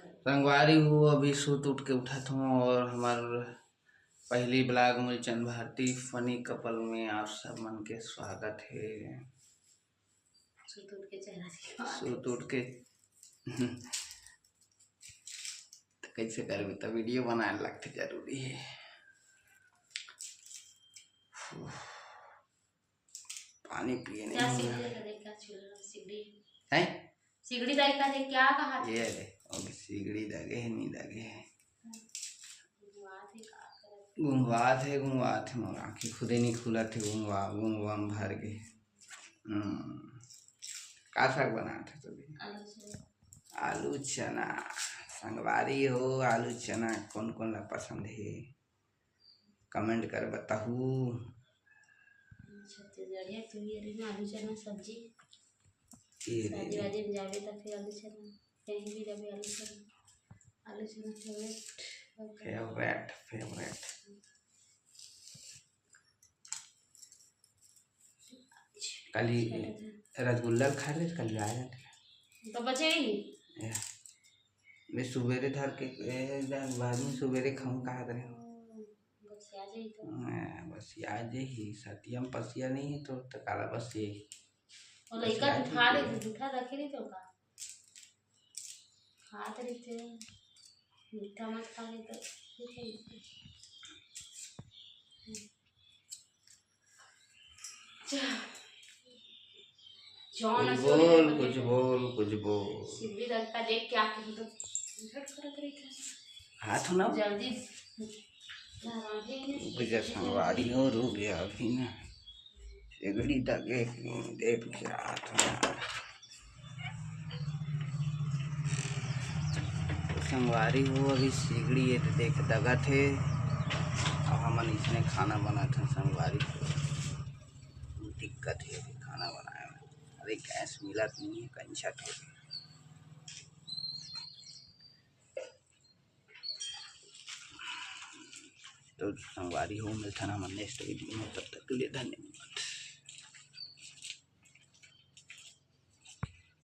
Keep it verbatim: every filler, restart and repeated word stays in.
संगवारी हो, अभी सुत उठ के उठत हों और हमर पहली vlog मूलचंद भारती funny couple में आप सब मन के स्वागत हे। सुत उठ के चेहरा दिखा। सुत उठ के त कइसे करबे, त video बनाए लगथे, जरूरी हे। पानी पिए नहीं क्या हुआ। सिगड़ी लगा दे, क्या छुला सिगड़ी? हैं? सिगड़ी दाई का दे, क्या कहा? ये रे, ओके, सिगड़ी दगे हे, नहीं दगे हे। गुंगवात हे, का करत? गुंगवात हे, गुंगवात हे, मोर आँखी खुदे नहीं खुलत हे, गुंगवा, गुंगवा में भर गे। हम्म, का साग बनात हे तभी? आलू चना। आलू चना, संगवारी हो, आलू चना कौन कौन ला पसंद हे? Comment कर बताहू। छत्तीसगढ़िया तू ये रही ना, आलू चना सब्जी। ये रे शादी रे। वादी में जाबे त फिर आलू चना, कहीं भी जाबे आलू चना, आलू चना favourite। Favourite, favourite। कल ही रसगुल्ला खा ले, कल ही आ जाते। तो बचे ही। ए, मैं सुबेरे धर के, ए, बाद में सुबेरे खाऊं कहा करे। बसिया जाई तो। ए, बसिया जाई, सतिया में पसिया नहीं है तो, तो काला बस ये। और लइका बसिया तो खा ले, जाई। जूठा रखे नहीं तो का? खात रहिथे, मीठा मत खा ले तो ठीक है। जा। जौन कुछ बोल, कुछ बोल, कुछ बोल। सिगड़ी लड़का देख के आके हम तो झट करत रहिथे। हाथ ना। जल्दी। गुजर संगवारी हो, रो गया अभी ना। सिगड़ी दगे, देख के हाथ ना। संगवारी हो, अभी सिगड़ी ये तो देख दगत हे। अब हमन इसने खाना बनात हन संगवारी हो। दिक्कत हे अभी खाना बनाए में। अरे गैस मिलत नहीं है, कंचत हे। तो संगवारी हो, मिलथन हमन next video में, तब तक के लिए धन्यवाद।